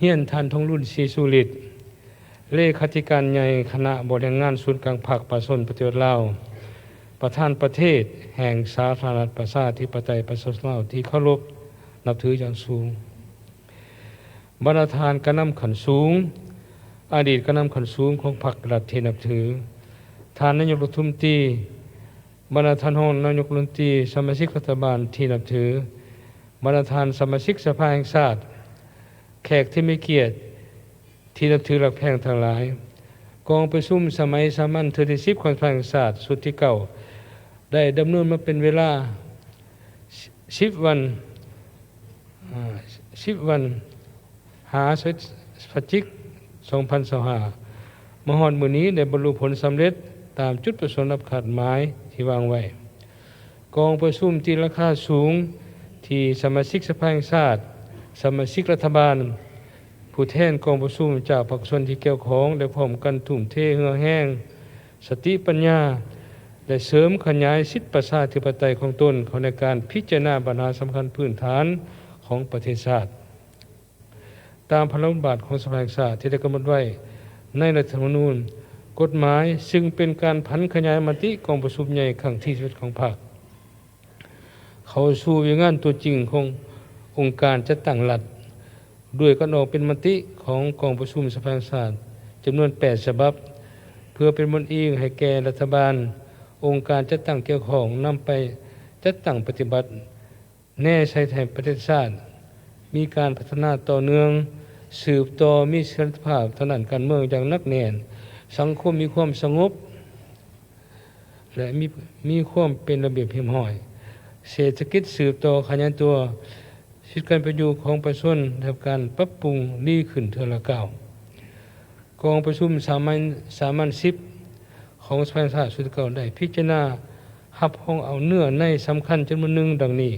ຮຽນທ່ານ ທອງລຸນ ສີສຸລິດ ເລຂາທິການໃຫຍ່ຄະນະບໍລິຫານງານສູນກາງພັກປະຊາຊົນປະຕິວັດລາວ, ປະທານປະເທດແຫ່ງສາທາລະນະລັດປະຊາທິປະໄຕປະຊາຊົນລາວທີ່ເຄົາລົບນັບຖືຢ່າງສູງ. ບັນດາທ່ານການນຳຂັ້ນສູງ, ອະດີດການນຳຂັ້ນສູງຂອງພັກລັດທີ່ນັບຖື, ທ່ານນາຍົກລັດຖະມົນຕີ, ບັນດາທ່ານຮອງນາຍົກລັດຖະມົນຕີ, ສະມາຊິກລັດຖະບານທີ່ນັບຖື, ບັນດາທ່ານສະມາຊິກສະພາແຫ່ງຊາດ, ແຂກທີ່ມີກຽດທີ່ນັບຖືຮັກແພງທັງຫຼາຍ, ກອງປະຊຸມສະໄໝສາມັນເທື່ອທີສິບຂອງສະພາແຫ່ງຊາດຊຸດທີເກົ້າ ໄດ້ດຳເນີນມາເປັນເວລາສິບວັນ, ອາ, ສິບວັນ ຫາ ພະຈິກ ສອງພັນຊາວຫ້າ ມາຮອດມື້ນີ້ໄດ້ບັນລຸຜົນສຳເລັດຕາມຈຸດປະສົງດັບຄາດໝາຍທີ່ວາງໄວ້. ກອງປະຊຸມຕີລາຄາສູງທີ່ສະມາຊິກສະພາແຫ່ງຊາດ, ສະມາຊິກລັດຖະບານ, ຜູ້ແທນກອງປະຊຸມຈາກພາກສ່ວນທີ່ກ່ຽວຂ້ອງ ໄດ້ພ້ອມກັນທຸ່ມເທເຫື່ອແຮງ, ສະຕິປັນຍາ ແລະ ເສີມຂະຫຍາຍສິດປະຊາທິປະໄຕຂອງຕົນເຂົ້າໃນການພິຈາລະນາບັນຫາສຳຄັນພື້ນຖານຂອງປະເທດຊາດ. ຕາມພາລະບົດບາດຂອງສະພາແຫ່ງຊາດທີ່ໄດ້ກຳນົດໄວ້ໃນລັດຖະທຳມະນູນ, ກົດໝາຍຊຶ່ງເປັນການຜັນຂະຫຍາຍມະຕິກອງປະຊຸມໃຫຍ່ຄັ້ງທີສິບເອັດຂອງພັກ ເຂົ້າສູ່ວຽກງານຕົວຈິງຂອງອົງການຈັດຕັ້ງລັດ, ດ້ວຍການອອກເປັນມະຕິຂອງກອງປະຊຸມສະພາແຫ່ງຊາດຈຳນວນແປດສະບັບ, ເພື່ອເປັນບ່ອນອີງໃຫ້ແກ່ລັດຖະບານ, ອົງການຈັດຕັ້ງກ່ຽວຂ້ອງນຳໄປຈັດຕັ້ງປະຕິບັດ. ແນໃສ່ໃຫ້ປະເທດຊາດມີການພັດທະນາຕໍ່ເນື່ອງ, ສືບຕໍ່ມີສະຖຽນລະພາບທາງດ້ານການເມືອງຢ່າງໜັກແໜ້ນ, ສັງຄົມມີຄວາມສະຫງົບ ແລະ ມີ, ມີຄວາມເປັນລະບຽບຮຽບຮ້ອຍ, ເສດຖະກິດສືບຕໍ່ຂະຫຍາຍຕົວ, ຊີວິດການເປັນຢູ່ຂອງປະຊາຊົນໄດ້ຮັບການປັບປຸງດີຂຶ້ນເທື່ອລະກ້າວ. ກອງປະຊຸມສາມັນ, ສາມັນສິບຂອງສະພາແຫ່ງຊາດຊຸດທີເກົ້າ ໄດ້ພິຈາລະນາຮັບຮອງເອົາເນື້ອໃນສຳຄັນຈຳນວນໜຶ່ງດັ່ງນີ້.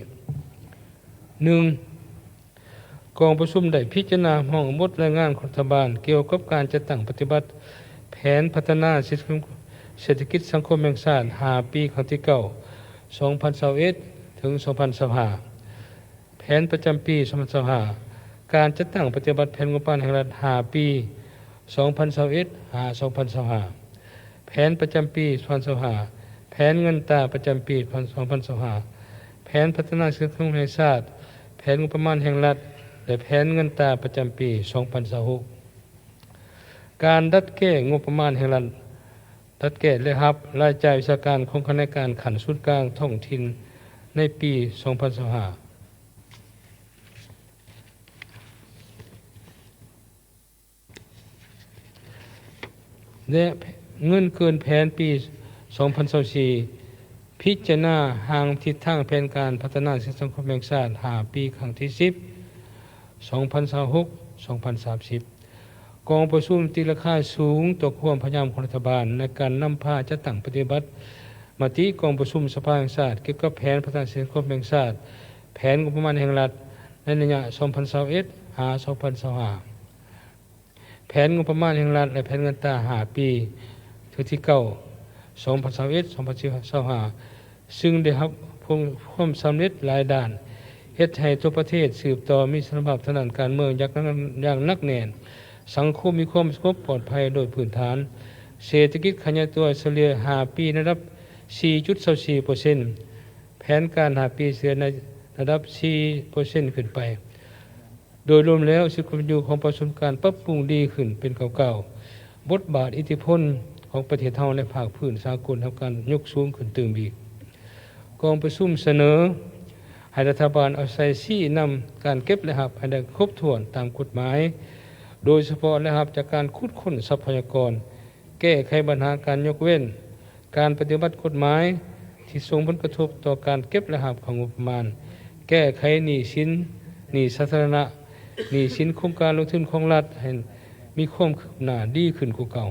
ໜຶ່ງ, ກອງປະຊຸມໄດ້ພິຈາລະນາຮັບຮອງບົດລາຍງານຂອງລັດຖະບານກ່ຽວກັບການຈັດຕັ້ງປະຕິບັດແຜນພັດທະນາເສດຖະກິດສັງຄົມແຫ່ງຊາດຫ້າປີ ຄັ້ງທີເກົ້າ ສອງພັນຊາວເອັດ ເຖິງ ສອງພັນຊາວຫ້າ, ແຜນປະຈຳປີ ສອງພັນຊາວຫ້າ, ການຈັດຕັ້ງປະຕິບັດແຜນງົບປະມານແຫ່ງລັດຫ້າປີ ສອງພັນຊາວເອັດ ຫາ ສອງພັນຊາວຫ້າ, ແຜນປະຈຳປີ ສອງພັນຊາວຫ້າ, ແຜນເງິນຕາປະຈຳປີ ສອງພັນຊາວຫ້າ, ແຜນພັດທະນາສັງຄົມແຫ່ງຊາດ, ແຜນງົບປະມານແຫ່ງລັດ ແລະ ແຜນເງິນຕາປະຈຳປີ ສອງພັນຊາວຫົກ. ການດັດແກ້ງົບປະມານແຫ່ງລັດ, ດັດແກ້ລາຍຮັບ, ລາຍຈ່າຍວິຊາການຂອງຄະແນນການຂັ້ນສູນກາງທ້ອງຖິ່ນໃນປີ ສອງພັນຊາວຫ້າ. ແລະ ເງິນເກີນແຜນປີ ສອງພັນຊາວສີ່ ພິຈາລະນາຮ່າງທິດທາງແຜນການພັດທະນາເສດຖະກິດສັງຄົມແຫ່ງຊາດຫ້າປີ ຄັ້ງທີສິບ ສອງພັນຊາວຫົກ ສອງພັນສາມສິບ. ກອງປະຊຸມຕີລາຄາສູງຕໍ່ຄວາມພະຍາຍາມຂອງລັດຖະບານໃນການນຳພາຈັດຕັ້ງປະຕິບັດມະຕິກອງປະຊຸມສະພາແຫ່ງຊາດກ່ຽວກັບແຜນພັດທະນາເສດຖະກິດສັງຄົມແຫ່ງຊາດ, ແຜນງົບປະມານແຫ່ງລັດໃນໄລຍະ ສອງພັນຊາວເອັດ ຫາ ສອງພັນຊາວຫ້າ. ແຜນງົບປະມານແຫ່ງລັດ ແລະ ແຜນເງິນຕາຫ້າປີ ເທື່ອທີເກົ້າ ສອງພັນຊາວເອັດ ສອງພັນຊາວຫ້າ ຊຶ່ງໄດ້ຮັບຄວາມສຳເລັດຫຼາຍດ້ານ, ເຮັດໃຫ້ທົ່ວປະເທດສືບຕໍ່ມີສະຖຽນລະພາບທາງດ້ານການເມືອງຢ່າງໜັກແໜ້ນ, ສັງຄົມມີຄວາມສະຫງົບປອດໄພໂດຍພື້ນຖານ, ເສດຖະກິດຂະຫຍາຍຕົວສະເລ່ຍຫ້າປີໃນລະດັບ ສີ່ຈຸດຊາວສີ່ເປີເຊັນ, ແຜນການຫ້າປີສະເລ່ຍໃນລະດັບ ສີ່ເປີເຊັນ ຂຶ້ນໄປ. ໂດຍລວມແລ້ວ, ຊີວິດຄວາມເປັນຢູ່ຂອງປະຊາຊົນການປັບປຸງດີຂຶ້ນເປັນກ້າວໆ, ບົດບາດອິດທິພົນຂອງປະເທດເຮົາໃນພາກພື້ນສາກົນຮັບການຍົກສູງຂຶ້ນຕື່ມອີກ. ກອງປະຊຸມສະເໜີໃຫ້ລັດຖະບານເອົາໃສ່ຊີ້ນຳການເກັບລາຍຮັບໃຫ້ໄດ້ຄົບຖ້ວນຕາມກົດໝາຍ, ໂດຍສະເພາະລາຍຮັບຈາກການຂຸດຄົ້ນຊັບພະຍາກອນ, ແກ້ໄຂບັນຫາການຍົກເວັ້ນ, ການປະຕິບັດກົດໝາຍທີ່ສົ່ງຜົນກະທົບຕໍ່ການເກັບລາຍຮັບເຂົ້າງົບປະມານ, ແກ້ໄຂໜີ້ສິນ, ໜີ້ສາທາລະນະ, ໜີ້ສິນໂຄງການລົງທຶນຂອງລັດໃຫ້ມີຄວາມຄືບໜ້າດີຂຶ້ນກວ່າເກົ່າ,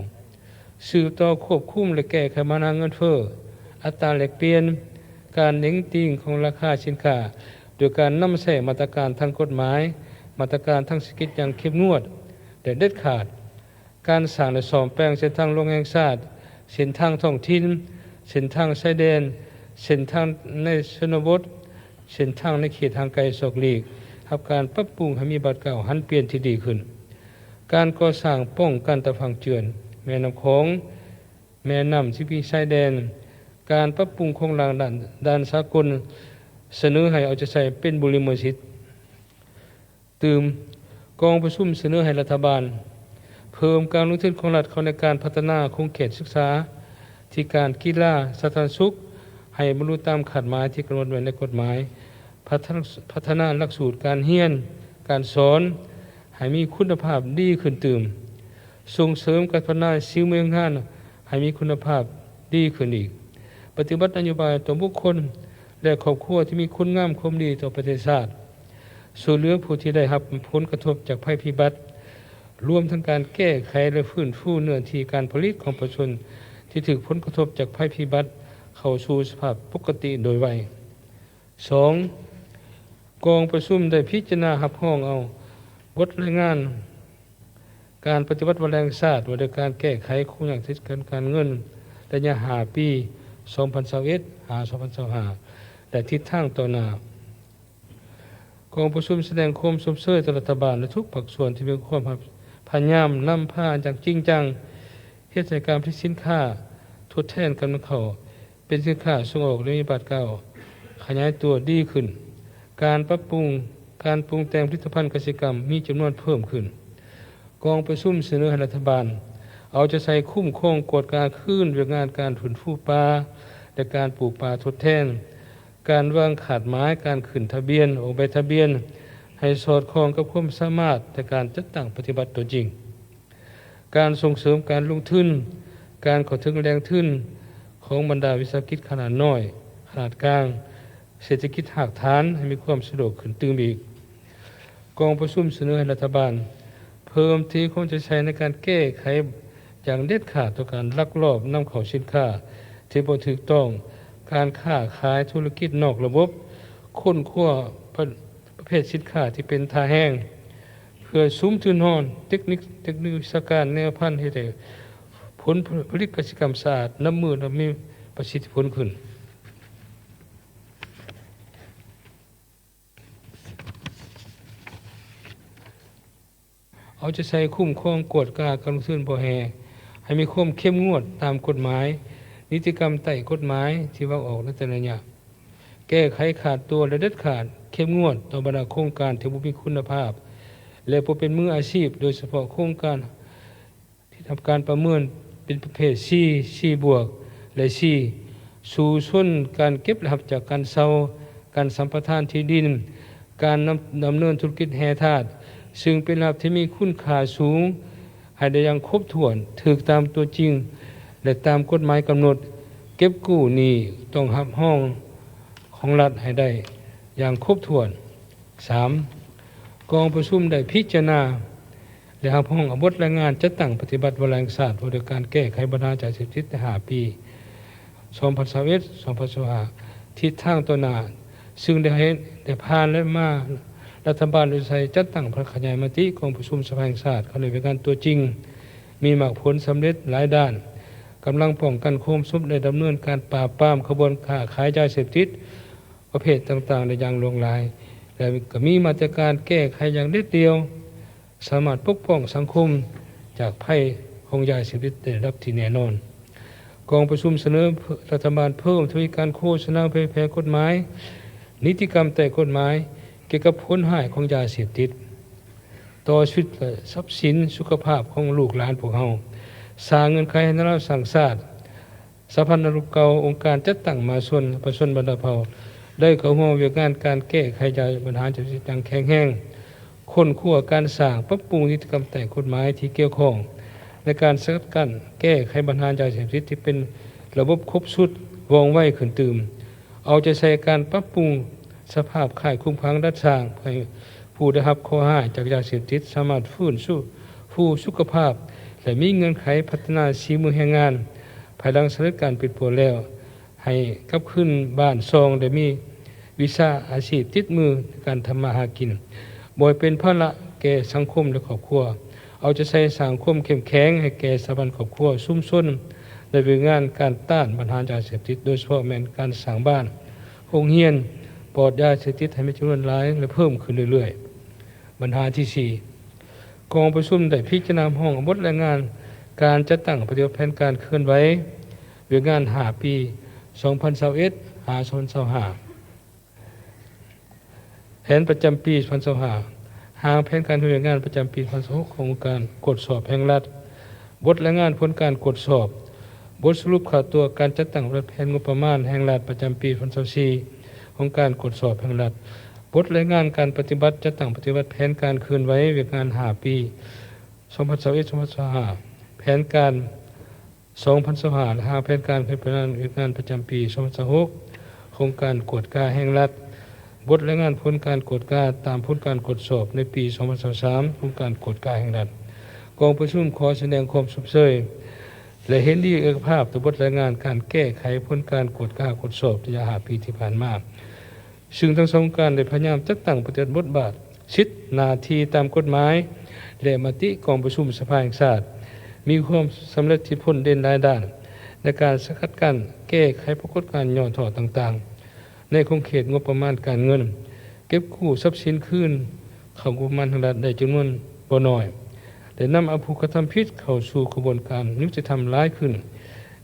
ສືບຕໍ່ຄວບຄຸມ ແລະ ແກ້ໄຂບັນຫາເງິນເຟີ້, ອັດຕາແລກປ່ຽນ, ການເໜັງຕີງຂອງລາຄາສິນຄ້າ ໂດຍການນຳໃຊ້ມາດຕະການທາງກົດໝາຍ, ມາດຕະການທາງເສດຖະກິດຢ່າງເຂັ້ມງວດ ແລະ ເດັດຂາດ. ການສ້າງ ແລະ ສ້ອມແປງເສັ້ນທາງຫຼວງແຫ່ງຊາດ, ເສັ້ນທາງທ້ອງຖິ່ນ, ເສັ້ນທາງຊາຍແດນ, ເສັ້ນທາງໃນຊົນນະບົດ, ເສັ້ນທາງໃນເຂດຫ່າງໄກສອກຫຼີກ ຮັບການປັບປຸງໃຫ້ມີບາດກ້າວຫັນປ່ຽນທີ່ດີຂຶ້ນ. ການກໍ່ສ້າງປ້ອງກັນຕາຝັ່ງເຈື່ອນແມ່ນ້ຳຂອງ, ແມ່ນ້ຳທີ່ມີຊາຍແດນ, ການປັບປຸງໂຄງລ່າງດ້ານ, ດ້ານສາກົນ, ສະເໜີໃຫ້ເອົາໃຈໃສ່ເປັນບູລິມະສິດ. ຕື່ມ, ກອງປະຊຸມສະເໜີໃຫ້ລັດຖະບານເພີ່ມການລົງທຶນຂອງລັດເຂົ້າໃນການພັດທະນາຂົງເຂດສຶກສາທິການ, ກິລາ, ສາທາລະນະສຸກ ໃຫ້ບັນລຸຕາມຄາດໝາຍທີ່ກຳນົດໄວ້ໃນກົດໝາຍ, ພັດທະນາ, ພັດທະນາຫຼັກສູດການຮຽນການສອນໃຫ້ມີຄຸນນະພາບດີຂຶ້ນຕື່ມ, ສົ່ງເສີມການພັດທະນາສີມືແຮງງານໃຫ້ມີຄຸນນະພາບດີຂຶ້ນອີກ, ປະຕິບັດນະໂຍບາຍຕໍ່ບຸກຄົນ ແລະ ຄອບຄົວທີ່ມີຄຸນງາມຄວາມດີຕໍ່ປະເທດຊາດ, ຊ່ວຍເຫຼືອຜູ້ທີ່ໄດ້ຮັບຜົນກະທົບຈາກໄພພິບັດ, ລວມທັງການແກ້ໄຂ ແລະ ຟື້ນຟູເນື້ອທີ່ການຜະລິດຂອງປະຊາຊົນທີ່ຖືກຜົນກະທົບຈາກໄພພິບັດເຂົ້າສູ່ສະພາບປົກກະຕິໂດຍໄວ. ສອງ, ກອງປະຊຸມໄດ້ພິຈາລະນາຮັບຮອງເອົາບົດລາຍງານ ການປະຕິບັດວາລະແຫ່ງຊາດວ່າດ້ວຍການແກ້ໄຂຄວາມຍາກຕິດຂັດການເງິນໄລຍະຫ້າປີ ສອງພັນຊາວເອັດ ຫາ ສອງພັນຊາວຫ້າ ແລະ ທິດທາງຕໍ່ໜ້າ. ກອງປະຊຸມສະແດງຄວາມຊົມເຊີຍຕໍ່ລັດຖະບານ ແລະ ທຸກພາກສ່ວນທີ່ມີຄວາມພະຍາຍາມນຳພາຢ່າງຈິງຈັງ ເຮັດໃຫ້ການຜະລິດສິນຄ້າທົດແທນການນຳເຂົ້າ ເປັນສິນຄ້າສົ່ງອອກ ແລະ ມີບາດກ້າວຂະຫຍາຍຕົວດີຂຶ້ນ, ການປັບປຸງ, ການປຸງແຕ່ງຜະລິດຕະພັນກະສິກຳມີຈຳນວນເພີ່ມຂຶ້ນ. ກອງປະຊຸມສະເໜີໃຫ້ລັດຖະບານເອົາໃຈໃສ່ຄຸ້ມຄອງກວດກາຄືນວຽກງານການຟື້ນຟູປ່າ ແລະ ການປູກປ່າທົດແທນ, ການວາງຄາດໝາຍການຂຶ້ນທະບຽນ, ອອກໃບທະບຽນໃຫ້ສອດຄ່ອງກັບຄວາມສາມາດ ແລະ ການຈັດຕັ້ງປະຕິບັດຕົວຈິງ. ການສົ່ງເສີມການລົງທຶນ, ການເຂົ້າເຖິງແຫຼ່ງທຶນຂອງບັນດາວິສາຫະກິດຂະໜາດນ້ອຍ, ຂະໜາດກາງ, ເສດຖະກິດຮາກຖານໃຫ້ມີຄວາມສະດວກຂຶ້ນຕື່ມອີກ. ກອງປະຊຸມສະເໜີໃຫ້ລັດຖະບານເພີ່ມທີ່ຄວາມເອົາໃຈໃສ່ໃນການແກ້ໄຂຢ່າງເດັດຂາດຕໍ່ການລັກລອບນຳເຂົ້າສິນຄ້າທີ່ບໍ່ຖືກຕ້ອງ, ການຄ້າຂາຍທຸລະກິດນອກລະບົບ, ຄົ້ນຄວ້າປະ, ປະເພດສິນຄ້າທີ່ເປັນທ່າແຮງ ເພື່ອສຸມທຶນຮອນເຕັກນິກ, ເຕັກນິກວິຊາການແນວພັນ ເຮັດໃຫ້ຜົນຜະລິດກະສິກຳສະອາດ, ໜັບມື ແລະ ມີປະສິດທິຜົນຂຶ້ນ. ເອົາໃຈໃສ່ຄຸ້ມຄອງກວດກາການລົງທຶນບໍ່ແຮ່ ໃຫ້ມີຄວາມເຂັ້ມງວດຕາມກົດໝາຍ, ນິຕິກຳໃຕ້ກົດໝາຍທີ່ວາງອອກໃນແຕ່ລະໄລຍະ. ແກ້ໄຂຂາດຕົວ ແລະ ເດັດຂາດເຂັ້ມງວດຕໍ່ບັນດາໂຄງການທີ່ບໍ່ມີຄຸນນະພາບ ແລະ ບໍ່ເປັນມືອາຊີບ, ໂດຍສະເພາະໂຄງການທີ່ໄດ້ຮັບການປະເມີນເປັນປະເພດ C, C ບວກ ແລະ C, ສູ້ຊົນການເກັບລາຍຮັບຈາກການເຊົ່າ, ການສຳປະທານທີ່ດິນ, ການນຳ, ດຳເນີນທຸລະກິດແຮ່ທາດ, ຊຶ່ງເປັນລາຍຮັບທີ່ມີຄຸນຄ່າສູງ, ໃຫ້ໄດ້ຢ່າງຄົບຖ້ວນ, ຖືກຕາມຕົວຈິງ ແລະ ຕາມກົດໝາຍກຳນົດ, ເກັບກູ້ໜີ້ຕ້ອງຮັບຮອງຂອງລັດໃຫ້ໄດ້ຢ່າງຄົບຖ້ວນ. ສາມ, ກອງປະຊຸມໄດ້ພິຈາລະນາ ແລະ ຮັບຮອງເອົາບົດລາຍງານຈັດຕັ້ງປະຕິບັດວາລະແຫ່ງຊາດວ່າດ້ວຍການແກ້ໄຂບັນຫາຢາເສບຕິດໃນຫ້າປີ ສອງພັນຊາວເອັດ ສອງພັນຊາວຫ້າ ທິດທາງຕໍ່ໜ້າ ຊຶ່ງໄດ້ໃຫ້ ໄດ້ຜ່ານແລະມາ ລັດຖະບານໄດ້ໃຊ້ຈັດຕັ້ງເພື່ອຂະຫຍາຍມະຕິກອງປະຊຸມສະພາແຫ່ງຊາດເຂົ້າໃນວຽກງານຕົວຈິງ, ມີໝາກຜົນສຳເລັດຫຼາຍດ້ານ, ກຳລັງປ້ອງກັນຄວາມສະຫງົບ ແລະ ດຳເນີນການປາບປາມຂະບວນຄ້າຂາຍຢາເສບຕິດປະເພດຕ່າງໆໄດ້ຢ່າງຫຼວງຫຼາຍ ແລະ ກໍມີມາດຕະການແກ້ໄຂຢ່າງເດັດດ່ຽວ ສາມາດປົກປ້ອງສັງຄົມຈາກໄພຂອງຢາເສບຕິດໄດ້ໃນລະດັບທີ່ແນ່ນອນ. ກອງປະຊຸມສະເໜີລັດຖະບານເພີ່ມທະວີການໂຄສະນາເຜີຍແຜ່ກົດໝາຍ, ນິຕິກຳໃຕ້ກົດໝາຍກ່ຽວກັບຜົນຮ້າຍຂອງຢາເສບຕິດຕໍ່ຊີວິດ ແລະ ຊັບສິນສຸຂະພາບຂອງລູກຫຼານພວກເຮົາ, ສ້າງເງື່ອນໄຂໃຫ້ນາລາວສ້າງຊາດ, ສະຫະພັນລາວເກົ່າ, ອົງການຈັດຕັ້ງມະຫາຊົນ, ປະຊາຊົນບັນດາເຜົ່າ ໄດ້ເຂົ້າຮ່ວມວຽກງານການແກ້ໄຂບັນຫາຢາເສບຕິດຢ່າງແຂງແຮງ, ຄົ້ນຄວ້າການສ້າງ, ປັບປຸງນິຕິກຳໃຕ້ກົດໝາຍທີ່ກ່ຽວຂ້ອງ ໃນການສະກັດກັ້ນແກ້ໄຂບັນຫາຢາເສບຕິດທີ່ເປັນລະບົບຄົບຊຸດ, ວ່ອງໄວຂຶ້ນຕື່ມ, ເອົາໃຈໃສ່ການປັບປຸງສະພາບຄ້າຍຄຸມຂັງດັດສ້າງ ເພື່ອໃຫ້ຜູ້ໄດ້ຮັບເຄາະຮ້າຍຈາກຢາເສບຕິດສາມາດຟື້ນຟູສຸຂະພາບ ແລະ ມີເງື່ອນໄຂພັດທະນາສີມືແຮງງານ ພາຍຫຼັງສຳເລັດການປິ່ນປົວແລ້ວ ໃຫ້ກັບຄືນບ້ານຊ່ອງ ແລະ ມີວິຊາອາຊີບຕິດມືໃນການທຳມາຫາກິນ, ບໍ່ໃຫ້ເປັນພາລະແກ່ສັງຄົມ ແລະ ຄອບຄົວ, ເອົາໃຈໃສ່ສ້າງຄວາມເຂັ້ມແຂງໃຫ້ແກ່ສະຖາບັນຄອບຄົວ, ຊຸມຊົນ ໃນວຽກງານການຕ້ານບັນຫາຢາເສບຕິດ, ໂດຍສະເພາະແມ່ນການສ້າງບ້ານ, ໂຮງຮຽນປອດຢາເສບຕິດໃຫ້ມີຈຳນວນຫຼາຍ ແລະ ເພີ່ມຂຶ້ນເລື້ອຍໆ. ບັນຫາທີສີ່, ກອງປະຊຸມໄດ້ພິຈາລະນາຮັບຮອງບົດລາຍງານການຈັດຕັ້ງປະຕິບັດແຜນການເຄື່ອນໄຫວວຽກງານຫ້າປີ ສອງພັນຊາວເອັດ ຫາ ສອງພັນຊາວຫ້າ ແຜນປະຈຳປີ ສອງພັນຊາວຫ້າ, ຮ່າງແຜນການເຄື່ອນໄຫວວຽກງານປະຈຳປີ ສອງພັນຊາວຫົກ ຂອງອົງການກວດສອບແຫ່ງລັດ, ບົດລາຍງານຜົນການກວດສອບ, ບົດສະຫຼຸບຄ່າຕົວການຈັດຕັ້ງປະຕິບັດແຜນງົບປະມານແຫ່ງລັດປະຈຳປີ ສອງພັນຊາວສີ່ ຂອງການກວດສອບແຫ່ງລັດ, ບົດລາຍງານການປະຕິບັດຈັດຕັ້ງປະຕິບັດແຜນການເຄື່ອນໄຫວວຽກງານຫ້າປີ ສອງພັນຊາວເອັດ ສອງພັນຊາວຫ້າ, ແຜນການ ສອງພັນຊາວຫ້າ ແລະ ຮ່າງແຜນການເຄື່ອນໄຫວວຽກງານປະຈຳປີ ສອງພັນຊາວຫົກ ຂອງການກວດກາແຫ່ງລັດ, ບົດລາຍງານຜົນການກວດກາຕາມຜົນການກວດສອບໃນປີ ສອງພັນຊາວສາມ ຂອງການກວດກາແຫ່ງລັດ. ກອງປະຊຸມຂໍສະແດງຄວາມຊົມເຊີຍ ແລະ ເຫັນດີເອກະພາບຕໍ່ບົດລາຍງານການແກ້ໄຂຜົນການກວດກາກວດສອບໄລຍະຫ້າປີທີ່ຜ່ານມາ. ຊຶ່ງທັງສອງອົງການໄດ້ພະຍາຍາມຈັດຕັ້ງປະຕິບັດບົດບາດ, ສິດ, ໜ້າທີ່ຕາມກົດໝາຍ ແລະ ມະຕິກອງປະຊຸມສະພາແຫ່ງຊາດ, ມີຄວາມສຳເລັດທີ່ພົ້ນເດັ່ນຫຼາຍດ້ານໃນການສະກັດກັ້ນ, ແກ້ໄຂປາກົດການຫຍໍ້ທໍ້ຕ່າງໆ ໃນຂົງເຂດງົບປະມານການເງິນ, ເກັບກູ້ຊັບສິນຄືນເຂົ້າງົບປະມານແຫ່ງລັດໄດ້ຈຳນວນບໍ່ໜ້ອຍ ແລະ ນຳເອົາຜູ້ກະທຳຜິດເຂົ້າສູ່ຂະບວນການຍຸຕິທຳຫຼາຍຂຶ້ນ,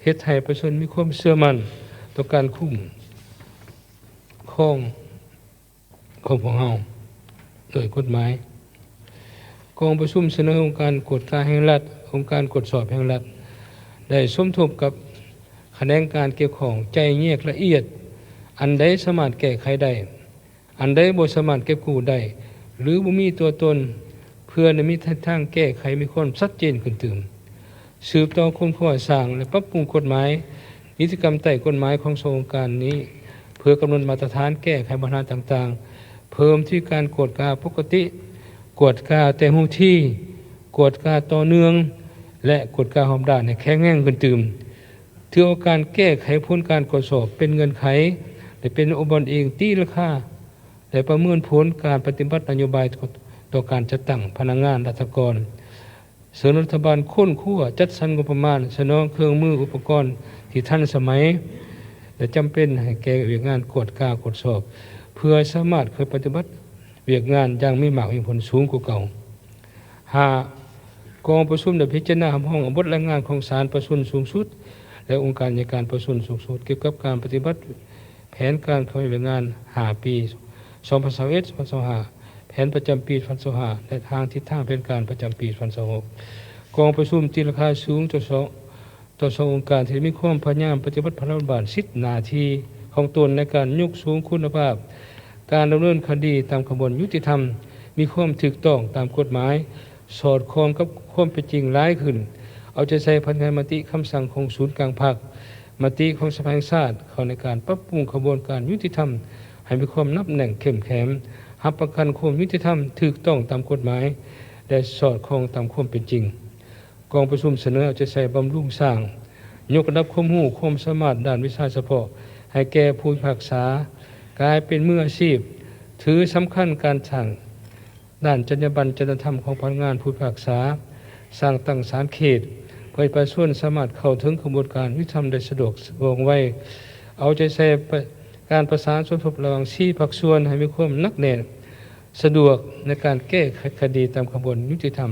ເຮັດໃຫ້ປະຊາຊົນມີຄວາມເຊື່ອໝັ້ນຕໍ່ການຄຸ້ມ ຄອງຂອງພວກເຮົາໂດຍກົດໝາຍ. ກອງປະຊຸມສະເໜີອົງການກວດກາແຫ່ງລັດ, ອົງການກວດສອບແຫ່ງລັດ ໄດ້ສົມທົບກັບຂະແໜງການກ່ຽວຂ້ອງ ຈະແຍກລະອຽດ ອັນໃດສາມາດແກ້ໄຂໄດ້, ອັນໃດບໍ່ສາມາດເກັບກູ້ໄດ້ ຫຼື ບໍ່ມີຕົວຕົນ ເພື່ອໃຫ້ມີທິດທາງແກ້ໄຂມີຄວາມຊັດເຈນຂຶ້ນຕື່ມ. ສືບຕໍ່ຄົ້ນຄວ້າສ້າງ ແລະ ປັບປຸງກົດໝາຍ, ນິຕິກຳໃຕ້ກົດໝາຍຂອງສອງອົງການນີ້ ເພື່ອກຳນົດມາດຕະຖານແກ້ໄຂບັນຫາຕ່າງໆ, ເພີ່ມທະວີການກວດກາປົກກະຕິ, ກວດກາແຕ່ຮູ້ທີ່, ກວດກາຕໍ່ເນື່ອງ ແລະ ກວດກາຮອບດ້ານໃຫ້ແຂງແຮງຂຶ້ນຕື່ມ. ຖືເອົາການແກ້ໄຂຜົນການກວດສອບເປັນເງື່ອນໄຂ ແລະ ເປັນອົງບອນອີງຕີລາຄາ ແລະ ປະເມີນຜົນການປະຕິບັດນະໂຍບາຍຕໍ່ການຈັດຕັ້ງພະນັກງານລັດຖະກອນ. ເຊິ່ງລັດຖະບານຄົ້ນຄວ້າ, ຈັດສັນງົບປະມານ, ສະໜອງເຄື່ອງມືອຸປະກອນທີ່ທັນສະໄໝ ແລະ ຈຳເປັນໃຫ້ແກ່ວຽກງານກວດກາກວດສອບ ເພື່ອສາມາດເຂົ້າປະຕິບັດວຽກງານຢ່າງມີມາກມີຜົນສູງກວ່າເກົ່າ. ຫ້າ, ກອງປະຊຸມໄດ້ພິຈາລະນາຮັບຮອງເອົາບົດລາຍງານຂອງສານປະຊາຊົນສູງສຸດ ແລະ ອົງການອັຍການປະຊາຊົນສູງສຸດ ກ່ຽວກັບການປະຕິບັດ ແຜນການເຄື່ອນໄຫວວຽກງານຫ້າປີ ສອງພັນຊາວເອັດ ສອງພັນຊາວຫ້າ, ແຜນປະຈຳປີ ສອງພັນຊາວຫ້າ ແລະ ທາງທິດທາງແຜນການປະຈຳປີ ສອງພັນຊາວຫົກ. ກອງປະຊຸມຕີລາຄາສູງຕໍ່ສອງ ຕໍ່ສອງອົງການທີ່ໄດ້ມີຄວາມພະຍາຍາມປະຕິບັດພາລະບົດບາດ, ສິດ, ໜ້າທີ່ຂອງຕົນໃນການຍົກສູງຄຸນນະພາບການດຳເນີນຄະດີຕາມຂະບວນຍຸຕິທຳ, ມີຄວາມຖືກຕ້ອງຕາມກົດໝາຍ, ສອດຄ່ອງກັບຄວາມເປັນຈິງຫຼາຍຂຶ້ນ, ເອົາໃຈໃສ່ຜັນງານມະຕິຄຳສັ່ງຂອງສູນກາງພັກ, ມະຕິຂອງສະພາແຫ່ງຊາດ ເຂົ້າໃນການປັບປຸງຂະບວນການຍຸຕິທຳໃຫ້ມີຄວາມໜັກແໜ້ນເຂັ້ມແຂງ, ຮັບປະກັນຄວາມຍຸຕິທຳ, ຖືກຕ້ອງຕາມກົດໝາຍ ແລະ ສອດຄ່ອງຕາມຄວາມເປັນຈິງ. ກອງປະຊຸມສະເໜີເອົາໃຈໃສ່ບຳລຸງສ້າງ, ຍົກລະດັບຄວາມຮູ້ຄວາມສາມາດດ້ານວິຊາສະເພາະໃຫ້ແກ່ຜູ້ພິພາກສາ, ກາຍເປັນມືອາຊີບ, ຖືສຳຄັນການສ້າງ ດ້ານຈັນຍາບັນ, ຈັນຍາທຳຂອງພະນັກງານຜູ້ພິພາກສາ, ສ້າງຕັ້ງສານເຂດ ເພື່ອໃຫ້ປະຊາຊົນສາມາດເຂົ້າເຖິງຂະບວນການຍຸຕິທຳໄດ້ສະດວກວ່ອງໄວ, ເອົາໃຈໃສ່ປະ ການປະສານສົມທົບລະຫວ່າງສີ່ພາກສ່ວນໃຫ້ມີຄວາມໜັກແໜ້ນ, ສະດວກໃນການແກ້ໄຂຄະດີຕາມຂະບວນຍຸຕິທຳ,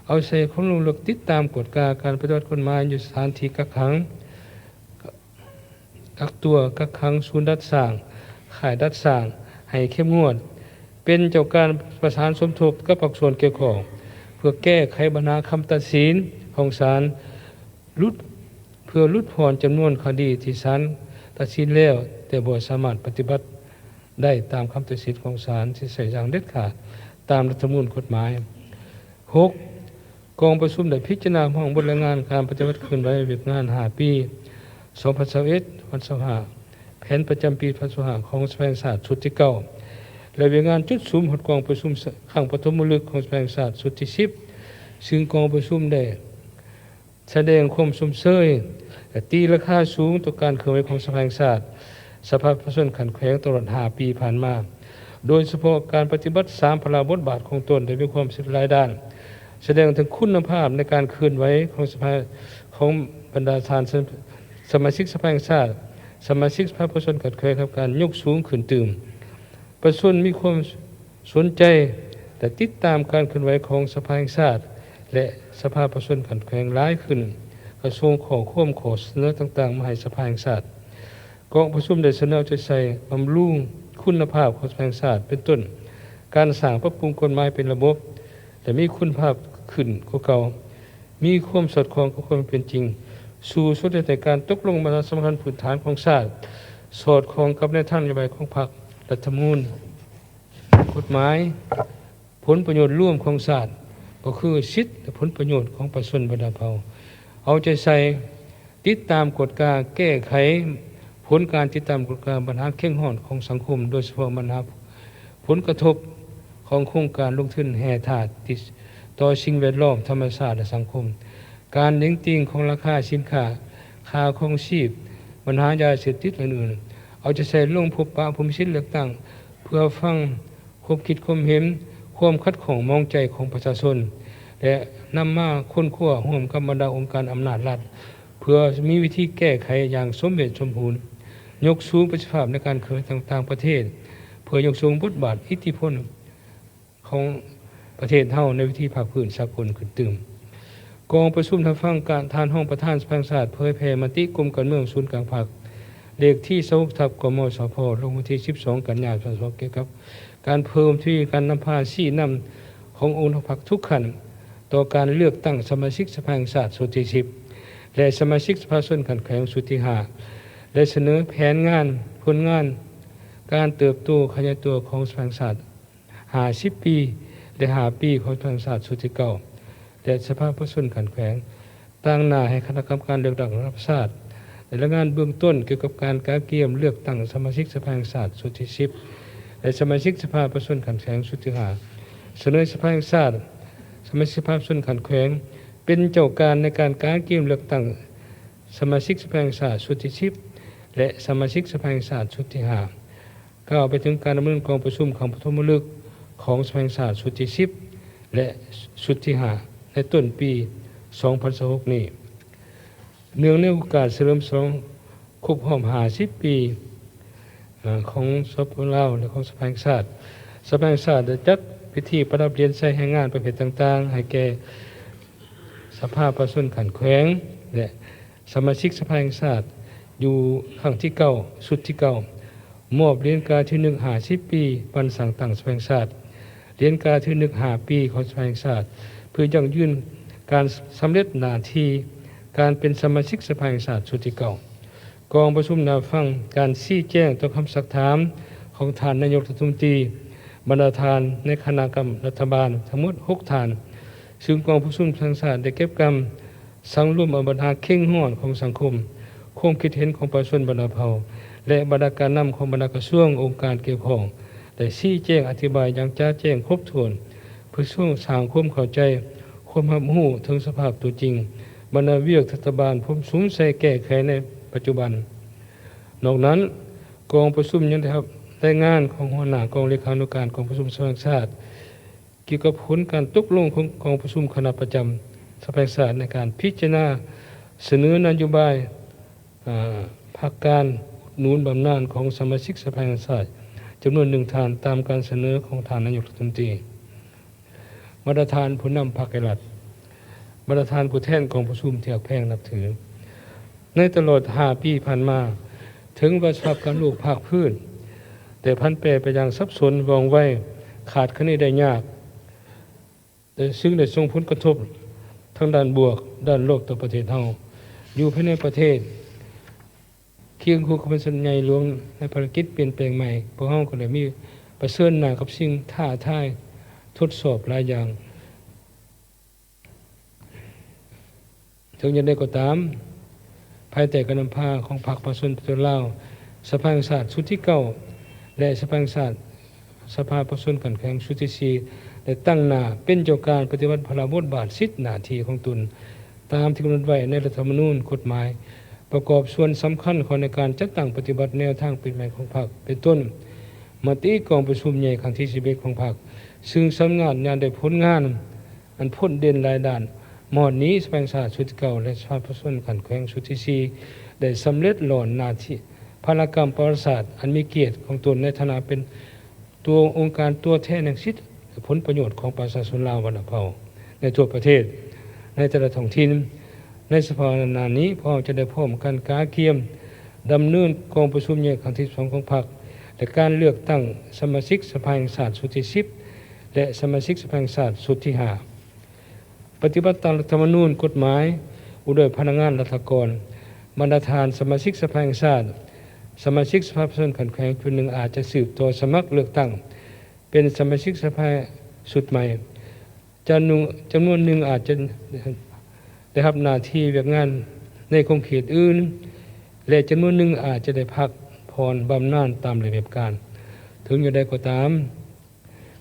ເອົາໃສ່ຄວາມລົງເລິກຕິດຕາມກວດກາການປະຕິບັດກົດໝາຍຢູ່ສະຖານທີ່ກັກຂັງ, ກັກຕົວ, ກັກຂັງ, ສູນດັດສ້າງ, ຄ້າຍດັດສ້າງ ໃຫ້ເຂັ້ມງວດ, ເປັນເຈົ້າການປະສານສົມທົບກັບພາກສ່ວນກ່ຽວຂ້ອງ ເພື່ອແກ້ໄຂບັນຫາຄຳຕັດສິນຂອງສານ, ຫຼຸດ ເພື່ອຫຼຸດຜ່ອນຈຳນວນຄະດີທີ່ສານຕັດສິນແລ້ວ ແຕ່ບໍ່ສາມາດປະຕິບັດໄດ້ຕາມຄຳຕັດສິນຂອງສານທີ່ໃຊ້ຢ່າງເດັດຂາດຕາມລັດຖະທຳມະນູນ, ກົດໝາຍ. ຫົກ, ກອງປະຊຸມໄດ້ພິຈາລະນາຮັບຮອງບົດລາຍງານການປະຕິບັດເຄື່ອນໄຫວວຽກງານຫ້າປີ ສອງພັນຊາວເອັດ ສອງພັນຊາວຫ້າ ແຜນປະຈຳປີ ສອງພັນຊາວຫ້າ ຂອງສະພາແຫ່ງຊາດຊຸດທີເກົ້າ ແລະ ວຽກງານຈຸດສຸມຮອດກອງປະຊຸມຄັ້ງປະຖົມມະລຶກຂອງສະພາແຫ່ງຊາດຊຸດທີສິບ ຊຶ່ງກອງປະຊຸມໄດ້ ສະແດງຄວາມຊົມເຊີຍ ແລະ ຕີລາຄາສູງຕໍ່ການເຄື່ອນໄຫວຂອງສະພາແຫ່ງຊາດ, ສະພາປະຊາຊົນຂັ້ນແຂວງຕະຫຼອດຫ້າປີຜ່ານມາ, ໂດຍສະເພາະການປະຕິບັດສາມພາລະບົດບາດຂອງຕົນໄດ້ມີຄວາມເສດຫຼາຍດ້ານ, ສະແດງເຖິງຄຸນນະພາບໃນການເຄື່ອນໄຫວຂອງສະພາ, ຂອງບັນດາທ່ານສະ, ສະມາຊິກສະພາແຫ່ງຊາດ, ສະມາຊິກສະພາປະຊາຊົນຂັ້ນແຂວງ ຮັບການຍົກສູງຂຶ້ນຕື່ມ. ປະຊາຊົນມີຄວາມສົນໃຈ ແລະ ຕິດຕາມການເຄື່ອນໄຫວຂອງສະພາແຫ່ງຊາດ ແລະ ສະພາປະຊາຊົນຂັ້ນແຂວງຫຼາຍຂຶ້ນ, ກະສົ່ງຂໍ້ຄວາມຂໍ້ສະເໜີຕ່າງໆມາໃຫ້ສະພາແຫ່ງຊາດ. ກອງປະຊຸມໄດ້ສະເໜີເອົາໃຈໃສ່ບຳລຸງຄຸນນະພາບຂອງສະພາແຫ່ງຊາດ ເປັນຕົ້ນ ການສ້າງປັບປຸງກົດໝາຍເປັນລະບົບ ແລະ ມີຄຸນນະພາບຂຶ້ນກວ່າເກົ່າ, ມີຄວາມສອດຄ່ອງກັບຄວາມເປັນຈິງ, ສູ້ຊົນໃຫ້ໄດ້ການຕົກລົງບັນຫາສຳຄັນພື້ນຖານຂອງຊາດ, ສອດຄ່ອງກັບແນວທາງນະໂຍບາຍຂອງພັກ, ລັດຖະທຳມະນູນ, ກົດໝາຍ, ຜົນປະໂຫຍດລວມຂອງຊາດ, ກໍຄືສິດ ແລະ ຜົນປະໂຫຍດຂອງປະຊາຊົນບັນດາເຜົ່າ. ເອົາໃຈໃສ່ ຕິດຕາມກວດກາແກ້ໄຂຜົນການຕິດຕາມກວດກາບັນຫາເຄັ່ງຮ້ອນຂອງສັງຄົມ, ໂດຍສະເພາະບັນຫາຜົນກະທົບຂອງໂຄງການລົງທຶນແຮ່ທາດ ທີ່ຕໍ່ສິ່ງແວດລ້ອມ, ທຳມະຊາດ ແລະ ສັງຄົມ, ການເໜັງຕີງຂອງລາຄາສິນຄ້າ, ຄ່າຄອງຊີບ, ບັນຫາຢາເສບຕິດ ແລະ ອື່ນໆ. ເອົາໃຈໃສ່ລົງພົບປະຜູ້ມີສິດເລືອກຕັ້ງ ເພື່ອຟັງຄວາມຄິດຄວາມເຫັນ, ຄວາມຂັດຂ້ອງໝອງໃຈຂອງປະຊາຊົນ ແລະ ນຳມາຄົ້ນຄວ້າຮ່ວມກັບບັນດາອົງການອຳນາດລັດ ເພື່ອມີວິທີແກ້ໄຂຢ່າງສົມເຫດສົມຜົນ, ຍົກສູງປະສິດທິພາບໃນການເຄື່ອນໄຫວທາງຕ່າງປະເທດ, ເພື່ອຍົກສູງບົດບາດອິດທິພົນຂອງປະເທດເຮົາໃນເວທີພາກພື້ນສາກົນຂຶ້ນຕື່ມ. ກອງປະຊຸມຮັບຟັງການທ່ານຮອງປະທານສະພາແຫ່ງຊາດເຜີຍແຜ່ມະຕິກົມການເມືອງສູນກາງພັກ ເລກທີຊາວຫົກ ທັບ ກມສພ ລົງວັນທີສິບສອງ ກັນຍາ ສອງພັນຊາວສອງ ກ່ຽວກັບການເພີ່ມທະວີການນຳພາຊີ້ນຳຂອງອົງຄະນະພັກທຸກຂັ້ນ ຕໍ່ການເລືອກຕັ້ງສະມາຊິກສະພາແຫ່ງຊາດຊຸດທີສິບ ແລະ ສະມາຊິກສະພາຊົນຂັ້ນແຂວງຊຸດທີຫ້າ ແລະ ສະເໜີແຜນງານ, ຜົນງານການເຕີບໂຕຂະຫຍາຍຕົວຂອງສະພາແຫ່ງຊາດ ຫ້າສິບປີ ແລະ ຫ້າປີຂອງສະພາແຫ່ງຊາດຊຸດທີເກົ້າ ແລະ ສະພາປະຊາຊົນຂັ້ນແຂວງ ຕາງໜ້າໃຫ້ຄະນະກຳມະການເລືອກຕັ້ງລະດັບຊາດ ແລະ ລາຍງານເບື້ອງຕົ້ນກ່ຽວກັບການກະກຽມເລືອກຕັ້ງສະມາຊິກສະພາແຫ່ງຊາດຊຸດທີສິບ ແລະ ສະມາຊິກສະພາປະຊາຊົນຂັ້ນແຂວງຊຸດທີຫ້າ ສະເໜີສະພາແຫ່ງຊາດ, ສະມາຊິກສະພາປະຊາຊົນຂັ້ນແຂວງ ເປັນເຈົ້າການໃນການກະກຽມເລືອກຕັ້ງສະມາຊິກສະພາແຫ່ງຊາດຊຸດທີສິບ ແລະ ສະມາຊິກສະພາແຫ່ງຊາດຊຸດທີຫ້າ. ກ່າວໄປເຖິງການດຳເນີນກອງປະຊຸມຄັ້ງປະຖົມມະລຶກຂອງສະພາແຫ່ງຊາດຊຸດທີສິບ ແລະ ຊຸດທີຫ້າ ໃນຕົ້ນປີສອງພັນຊາວຫົກນີ້. ເນື່ອງໃນໂອກາດສະເຫຼີມສະຫຼອງຄົບຮອບຫ້າສິບປີ ເອີ ຂອງ ສປປ ລາວ ແລະ ຂອງສະພາແຫ່ງຊາດ, ສະພາແຫ່ງຊາດໄດ້ຈັດພິທີປະດັບຫຼຽນໄຊແຮງງານປະເພດຕ່າງໆ ໃຫ້ແກ່ສະພາປະຊາຊົນຂັ້ນແຂວງ ແລະ ສະມາຊິກສະພາແຫ່ງຊາດຢູ່ຄັ້ງທີເກົ້າ ຊຸດທີເກົ້າ ມອບຫຼຽນການທີ່ໜຶ່ງ ຫ້າສິບປີວັນສ້າງຕັ້ງສະພາແຫ່ງຊາດ, ຫຼຽນການທີ່ໜຶ່ງ ຫ້າປີຂອງສະພາແຫ່ງຊາດ ເພື່ອຢັ້ງຢືນການສຳເລັດໜ້າທີ່ການເປັນສະມາຊິກສະພາແຫ່ງຊາດຊຸດທີເກົ້າ. ກອງປະຊຸມໄດ້ຮັບຟັງການຊີ້ແຈງຕໍ່ຄຳຊັກຖາມຂອງທ່ານນາຍົກລັດຖະມົນຕີ, ບັນດາທ່ານໃນຄະນະກຳລັດຖະບານທັງໝົດຫົກທ່ານ, ຊຶ່ງກອງປະຊຸມແຫ່ງຊາດໄດ້ເກັບກຳ ສັງລວມເອົາບັນຫາເຄັ່ງຮ້ອນຂອງສັງຄົມ, ຄວາມຄິດເຫັນຂອງປະຊາຊົນບັນດາເຜົ່າ ແລະ ບັນດາການນຳຂອງບັນດາກະຊວງ, ອົງການກ່ຽວຂ້ອງ ໄດ້ຊີ້ແຈງອະທິບາຍຢ່າງຈະແຈ້ງຄົບຖ້ວນ ເພື່ອຊ່ວຍສ້າງຄວາມເຂົ້າໃຈ, ຄວາມຮັບຮູ້ເຖິງສະພາບຕົວຈິງ, ບັນດາວຽກລັດຖະບານພວມສຸມໃສ່ແກ້ໄຂໃນປັດຈຸບັນ. ນອກນັ້ນ, ກອງປະຊຸມຍັງໄດ້ຮັບລາຍງານຂອງຫົວໜ້າກອງເລຂານຸການກອງປະຊຸມສະພາແຫ່ງຊາດ ກ່ຽວກັບຜົນການຕົກລົງຂອງກອງປະຊຸມຄະນະປະຈຳສະພາແຫ່ງຊາດ ໃນການພິຈາລະນາສະເໜີນະໂຍບາຍ ເອີ ພັກການອຸດໜູນບຳນານຂອງສະມາຊິກສະພາແຫ່ງຊາດ ຈຳນວນໜຶ່ງທ່ານ ຕາມການສະເໜີຂອງທ່ານນາຍົກລັດຖະມົນຕີ, ບັນດາທ່ານຜູ້ນຳພັກແລະລັດ, ບັນດາທ່ານຜູ້ແທນກອງປະຊຸມທີ່ຮັກແພງນັບຖື. ໃນຕະຫຼອດຫ້າປີຜ່ານມາ, ເຖິງວ່າສະພາບການໂລກພາກພື້ນໄດ້ຜັນແປໄປຢ່າງສັບສົນ, ວ່ອງໄວ, ຄາດຄະເນໄດ້ຍາກ, ແຕ່ຊຶ່ງໄດ້ສົ່ງຜົນກະທົບທັງດ້ານບວກ, ດ້ານລົບຕໍ່ປະເທດເຮົາ. ຢູ່ພາຍໃນປະເທດ, ຄຽງຄູ່ກັບບັນຫາໃຫຍ່ຫຼວງໃນພາລະກິດປ່ຽນແປງໃໝ່, ພວກເຮົາກໍໄດ້ມີປະເຊີນໜ້າກັບສິ່ງທ້າທາຍ, ທົດສອບຫຼາຍຢ່າງ. ເຖິງຢ່າງໃດກໍຕາມ, ພາຍໃຕ້ການນຳພາຂອງພັກປະຊາຊົນປະຕິວັດລາວ, ສະພາແຫ່ງຊາດຊຸດທີເກົ້າ ແລະ ສະພາແຫ່ງຊາດ ສະພາປະຊາຊົນຂັ້ນແຂວງຊຸດທີສີ່ ໄດ້ຕັ້ງໜ້າເປັນເຈົ້າການປະຕິບັດພາລະບົດບາດສິດໜ້າທີ່ຂອງຕົນ ຕາມທີ່ກຳນົດໄວ້ໃນລັດຖະທຳມະນູນ, ກົດໝາຍ, ປະກອບສ່ວນສຳຄັນເຂົ້າໃນການຈັດຕັ້ງປະຕິບັດແນວທາງປ່ຽນແປງຂອງພັກ ເປັນຕົ້ນ ມະຕິກອງປະຊຸມໃຫຍ່ຄັ້ງທີສິບເອັດຂອງພັກ, ຊຶ່ງສຳນັກງານໄດ້ຜົນງານ ອັນພົ້ນເດັ່ນຫຼາຍດ້ານ. ມາຮອດນີ້, ສະພາແຫ່ງຊາດຊຸດທີເກົ້າ ແລະ ສະພາປະຊາຊົນຂັ້ນແຂວງຊຸດທີສີ່ ໄດ້ສຳເລັດລ້ອນໜ້າທີ່ພາລະກຳປະຫວັດສາດອັນມີກຽດຂອງຕົນ ໃນຖານະເປັນຕົວອົງການຕົວແທນແຫ່ງສິດ ຜົນປະໂຫຍດຂອງປະຊາຊົນລາວບັນດາເຜົ່າໃນທົ່ວປະເທດ, ໃນແຕ່ລະທ້ອງຖິ່ນ. ໃນສະພາວະໜ້ານີ້, ພວກເຮົາຈະໄດ້ພ້ອມກັນກະກຽມດຳເນີນກອງປະຊຸມໃຫຍ່ຄັ້ງທີສິບສອງຂອງພັກ ແລະ ການເລືອກຕັ້ງສະມາຊິກສະພາແຫ່ງຊາດຊຸດທີສິບ ແລະ ສະມາຊິກສະພາແຫ່ງຊາດຊຸດທີຫ້າ. ປະຕິບັດຕາມລັດຖະທຳມະນູນ, ກົດໝາຍ ວ່າດ້ວຍພະນັກງານລັດຖະກອນ. ບັນດາທ່ານສະມາຊິກສະພາແຫ່ງຊາດ, ສະມາຊິກສະພາປະຊາຊົນຂັ້ນແຂວງ ຈຳນວນໜຶ່ງອາດຈະສືບຕໍ່ສະໝັກເລືອກຕັ້ງເປັນສະມາຊິກສະພາຊຸດໃໝ່. ຈຳນວນ, ຈຳນວນໜຶ່ງອາດຈະໄດ້ຮັບໜ້າທີ່ວຽກງານໃນຂົງເຂດອື່ນ ແລະ ຈຳນວນໜຶ່ງອາດຈະໄດ້ພັກຜ່ອນບຳນານຕາມລະບຽບການ. ເຖິງຢ່າງໃດກໍຕາມ,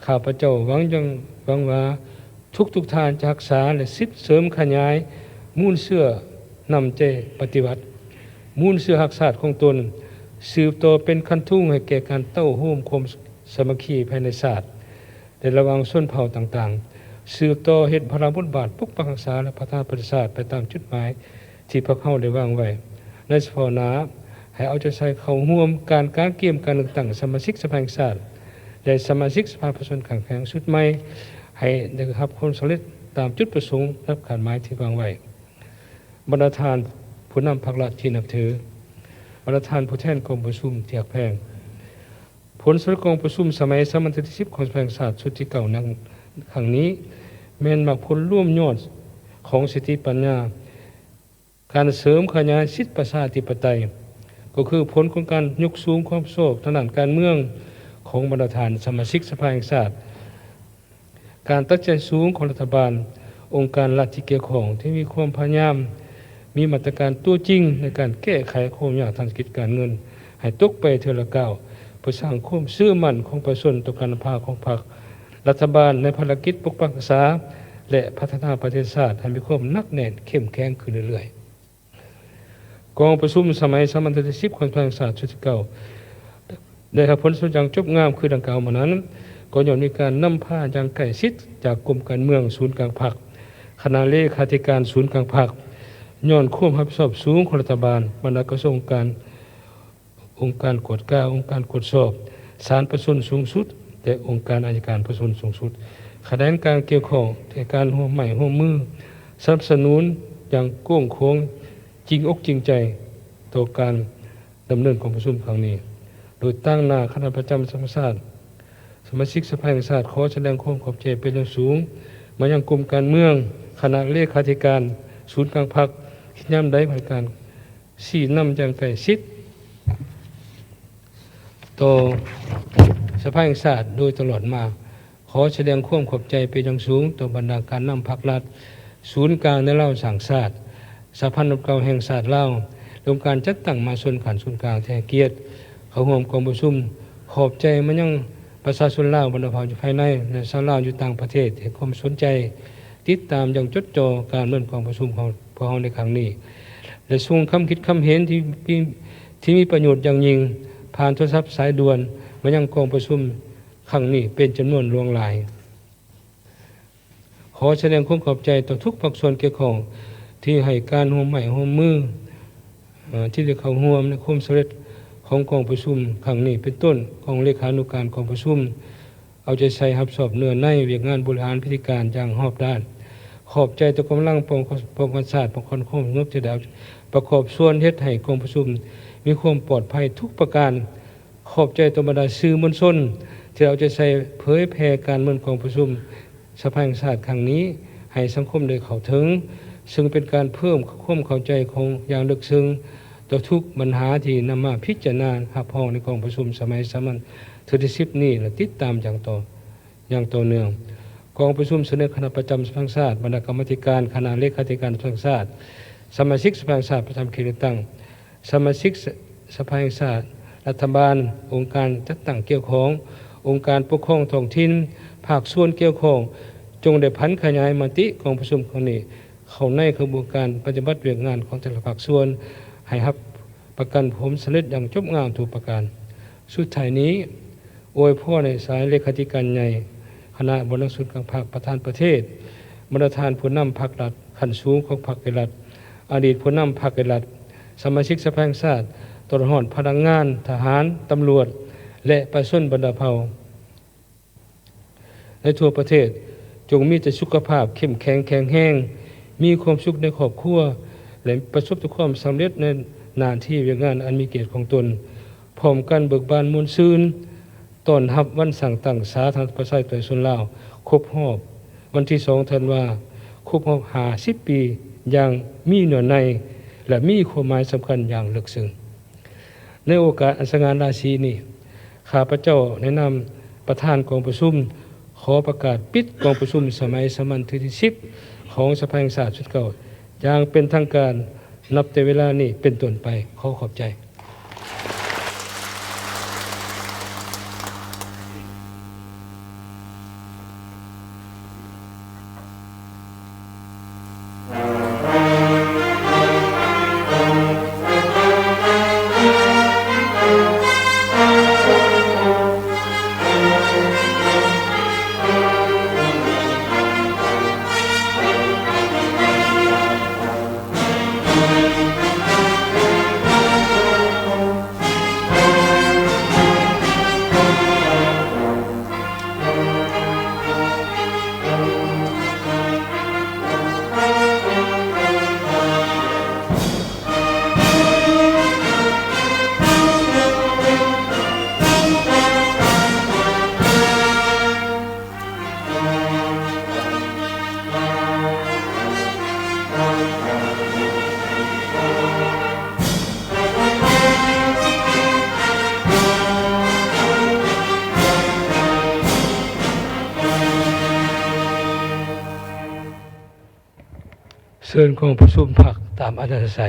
ຂ້າພະເຈົ້າຫວັງຢ່າງ, ຫວັງວ່າທຸກໆທ່ານຈະຮັກສາ ແລະ ສືບເສີມຂະຫຍາຍມູນເຊື້ອນ້ຳໃຈປະຕິວັດ, ມູນເຊື້ອຮັກຊາດຂອງຕົນ, ສືບຕໍ່ເປັນຄັນທຸງໃຫ້ແກ່ການເຕົ້າໂຮມຄວາມສາມັກຄີພາຍໃນຊາດ ແລະ ລະຫວ່າງຊົນເຜົ່າຕ່າງໆ, ສືບຕໍ່ເຮັດພາລະບົດບາດປົກປັກຮັກສາ ແລະ ພັດທະນາປະເທດຊາດໄປຕາມຈຸດໝາຍທີ່ພວກເຮົາໄດ້ວາງໄວ້. ໃນສະເພາະໜ້າ, ໃຫ້ເອົາໃຈໃສ່ເຂົ້າຮ່ວມການກະກຽມການເລືອກຕັ້ງສະມາຊິກສະພາແຫ່ງຊາດ ແລະ ສະມາຊິກສະພາປະຊາຊົນຂັ້ນແຂວງຊຸດໃໝ່ ໃຫ້ໄດ້ຮັບຄວາມສຳເລັດຕາມຈຸດປະສົງ ແລະ ຄາດໝາຍທີ່ວາງໄວ້. ບັນດາທ່ານຜູ້ນຳພັກລັດທີ່ນັບຖື, ບັນດາທ່ານຜູ້ແທນກອງປະຊຸມທີ່ຮັກແພງ, ຜົນສະເລັດກອງປະຊຸມສະໄໝສາມັນເທື່ອທີສິບຂອງສະພາແຫ່ງຊາດຊຸດທີເກົ້າໃນຄັ້ງນີ້ ແມ່ນໝາກຜົນລວມຍອດຂອງສະຕິປັນຍາ ການເສີມຂະຫຍາຍສິດປະຊາທິປະໄຕ, ກໍຄືຜົນຂອງການຍົກສູງຄວາມຊອບທາງດ້ານການເມືອງຂອງບັນດາທ່ານສະມາຊິກສະພາແຫ່ງຊາດ, ການຕັດສິນໃຈສູງຂອງລັດຖະບານ, ອົງການລັດທີ່ກ່ຽວຂ້ອງທີ່ມີຄວາມພະຍາຍາມ, ມີມາດຕະການຕົວຈິງໃນການແກ້ໄຂຄວາມຍາກທາງເສດຖະກິດການເງິນໃຫ້ຕົກໄປເທື່ອລະກ້າວ, ເພື່ອສ້າງຄວາມເຊື່ອໝັ້ນຂອງປະຊາຊົນຕໍ່ການນຳພາຂອງພັກ, ລັດຖະບານໃນພາລະກິດປົກປັກຮັກສາ ແລະ ພັດທະນາປະເທດຊາດໃຫ້ມີຄວາມໜັກແໜ້ນເຂັ້ມແຂງຂຶ້ນເລື້ອຍໆ. ກອງປະຊຸມສະໄໝສາມັນເທື່ອທີສິບຂອງສະພາແຫ່ງຊາດຊຸດທີເກົ້າ ໄດ້ຮັບຜົນສຳເລັດຢ່າງຈົບງາມຄືດັ່ງກ່າວມານັ້ນ ກໍຍ້ອນມີການນຳພາຢ່າງໃກ້ຊິດຈາກກົມການເມືອງສູນກາງພັກ, ຄະນະເລຂາທິການສູນກາງພັກ, ຍ້ອນຄວາມຮັບຜິດຊອບສູງຂອງລັດຖະບານ, ບັນດາກະຊວງ, ອົງການ, ອົງການກວດກາ, ອົງການກວດສອບ, ສານປະຊາຊົນສູງສຸດ ແລະ ອົງການໄອຍະການປະຊາຊົນສູງສຸດ, ຂະແໜງການກ່ຽວຂ້ອງໃຫ້ການຮ່ວມໄມ້ຮ່ວມມື ສະໜັບສະໜູນຢ່າງກວ້າງຂວາງ, ຈິງອົກຈິງໃຈຕໍ່ການດຳເນີນກອງປະຊຸມຄັ້ງນີ້. ໂດຍຕາງໜ້າຄະນະປະຈຳສະພາແຫ່ງຊາດ, ສະມາຊິກສະພາແຫ່ງຊາດ ຂໍສະແດງຄວາມຂອບໃຈເປັນຢ່າງສູງມາຍັງກົມການເມືອງ, ຄະນະເລຂາທິການສູນກາງພັກ ທີ່ຍາມໃດໃຫ້ການຊີ້ນຳຢ່າງໃກ້ຊິດຕໍ່ສະພາແຫ່ງຊາດໂດຍຕະຫຼອດມາ. ຂໍສະແດງຄວາມຂອບໃຈເປັນຢ່າງສູງຕໍ່ບັນດາການນຳພັກລັດ, ສູນກາງແນວລາວສ້າງຊາດ, ສະຫະພັນລົມເກົ່າແຫ່ງຊາດລາວ, ແລະ ອົງການຈັດຕັ້ງມະຫາຊົນຂັ້ນສູນກາງທີ່ໃຫ້ກຽດເຂົ້າຮ່ວມກອງປະຊຸມ. ຂອບໃຈມາຍັງປະຊາຊົນລາວບັນດາເຜົ່າຢູ່ພາຍໃນ ແລະ ຊາວລາວຢູ່ຕ່າງປະເທດທີ່ໃຫ້ຄວາມສົນໃຈຕິດຕາມຢ່າງຈົດຈໍ່ການດຳເນີນກອງປະຊຸມຂອງພວກເຮົາໃນຄັ້ງນີ້ ແລະ ສົ່ງຄຳຄິດຄຳເຫັນທີ່ມີ, ທີ່ມີປະໂຫຍດຢ່າງຍິ່ງຜ່ານໂທລະສັບສາຍດ່ວນມາຍັງກອງປະຊຸມ ຄັ້ງນີ້ເປັນຈຳນວນຫຼວງຫຼາຍ. ຂໍສະແດງຄວາມຂອບໃຈຕໍ່ທຸກພາກສ່ວນກ່ຽວຂ້ອງທີ່ໃຫ້ການຮ່ວມໄມ້ຮ່ວມມື, ເອີ່, ທີ່ໄດ້ເຂົ້າຮ່ວມໃນຄວາມສຳເລັດຂອງກອງປະຊຸມຄັ້ງນີ້ ເປັນຕົ້ນ ກອງເລຂານຸການກອງປະຊຸມ ເອົາໃຈໃສ່ຮັບຊອບເນື້ອໃນວຽກງານບໍລິຫານພິທີການຢ່າງຮອບດ້ານ. ຂອບໃຈຕໍ່ກຳລັງປ້ອງ, ປ້ອງກັນຊາດ, ປ້ອງກັນຄວາມສະຫງົບ ທີ່ໄດ້ປະກອບສ່ວນເຮັດໃຫ້ກອງປະຊຸມມີຄວາມປອດໄພທຸກປະການ. ຂອບໃຈຕໍ່ບັນດາສື່ມວນຊົນທີ່ເອົາໃຈໃສ່ເຜີຍແຜ່ການເມືອງກອງປະຊຸມສະພາແຫ່ງຊາດຄັ້ງນີ້ໃຫ້ສັງຄົມໄດ້ເຂົ້າເຖິງ, ເຊິ່ງເປັນການເພີ່ມຄວາມເຂົ້າໃຈຂອງຢ່າງເລິກເຊິ່ງຕໍ່ທຸກບັນຫາທີ່ນຳມາພິຈາລະນາຮັບຮອງໃນກອງປະຊຸມສະໄໝສາມັນເທື່ອທີສິບນີ້ ແລະ ຕິດຕາມຢ່າງຕໍ່, ຢ່າງຕໍ່ເນື່ອງ. ກອງປະຊຸມສະເໜີຄະນະປະຈຳສະພາແຫ່ງຊາດ, ບັນດາກຳມາທິການ, ຄະນະເລຂາທິການສະພາແຫ່ງຊາດ, ສະມາຊິກສະພາແຫ່ງຊາດປະຈຳເຂດເລືອກຕັ້ງ, ສະມາຊິກສະ, ສະພາແຫ່ງຊາດ, ລັດຖະບານ, ອົງການຈັດຕັ້ງກ່ຽວຂ້ອງ, ອົງການປົກຄອງທ້ອງຖິ່ນ, ພາກສ່ວນກ່ຽວຂ້ອງ, ຈົ່ງໄດ້ຜັນຂະຫຍາຍມະຕິກອງປະຊຸມຄັ້ງນີ້ເຂົ້າໃນຂະບວນການປະຕິບັດວຽກງານຂອງແຕ່ລະພາກສ່ວນ ໃຫ້ຮັບປະກັນຜົນສຳເລັດຢ່າງຈົບງາມທຸກປະການ. ສຸດທ້າຍນີ້, ອວຍພອນໃຫ້ສາຍເລຂາທິການໃຫຍ່ຄະນະບໍລິຫານສູນກາງພັກ, ປະທານປະເທດ, ບັນດາທ່ານຜູ້ນຳພັກລັດຂັ້ນສູງຂອງພັກ ແລະ ລັດ, ອະດີດຜູ້ນຳພັກ ແລະ ລັດ, ສະມາຊິກສະພາແຫ່ງຊາດ, ຕະຫຼອດຮອດພະນັກງານ, ທະຫານ, ຕຳຫຼວດ ແລະ ປະຊາຊົນບັນດາເຜົ່າ. ໃນທົ່ວປະເທດ ຈົ່ງມີແຕ່ສຸຂະພາບເຂັ້ມແຂງແຂງແຮງ, ມີຄວາມສຸກໃນຄອບຄົວ ແລະ ປະສົບແຕ່ຄວາມສຳເລັດໃນໜ້າທີ່ວຽກງານອັນມີກຽດຂອງຕົນ, ພ້ອມກັນເບີກບານມ່ວນຊື່ນ ຕ້ອນຮັບວັນສ້າງຕັ້ງສາທາລະນະລັດປະຊາທິປະໄຕປະຊາຊົນລາວ ຄົບຮອບວັນທີສອງທັນວາ ຄົບຮອບຫ້າສິບປີ ຢ່າງມີເນື້ອໃນ ແລະ ມີຄວາມໝາຍສຳຄັນຢ່າງເລິກເຊິ່ງ. ໃນໂອກາດອັນສະຫງ່າລາສີນີ້, ຂ້າພະເຈົ້າໃນນາມປະທານກອງປະຊຸມ ຂໍປະກາດປິດກອງປະຊຸມສະໄໝສາມັນເທື່ອທີສິບ ຂອງສະພາແຫ່ງຊາດຊຸດເກົ່າ ຢ່າງເປັນທາງການ ນັບແຕ່ເວລານີ້ເປັນຕົ້ນໄປ. ຂໍຂອບໃຈ. ເຊີນກອງປະຊຸມພັກຕາມອັດທະຍາໄສ.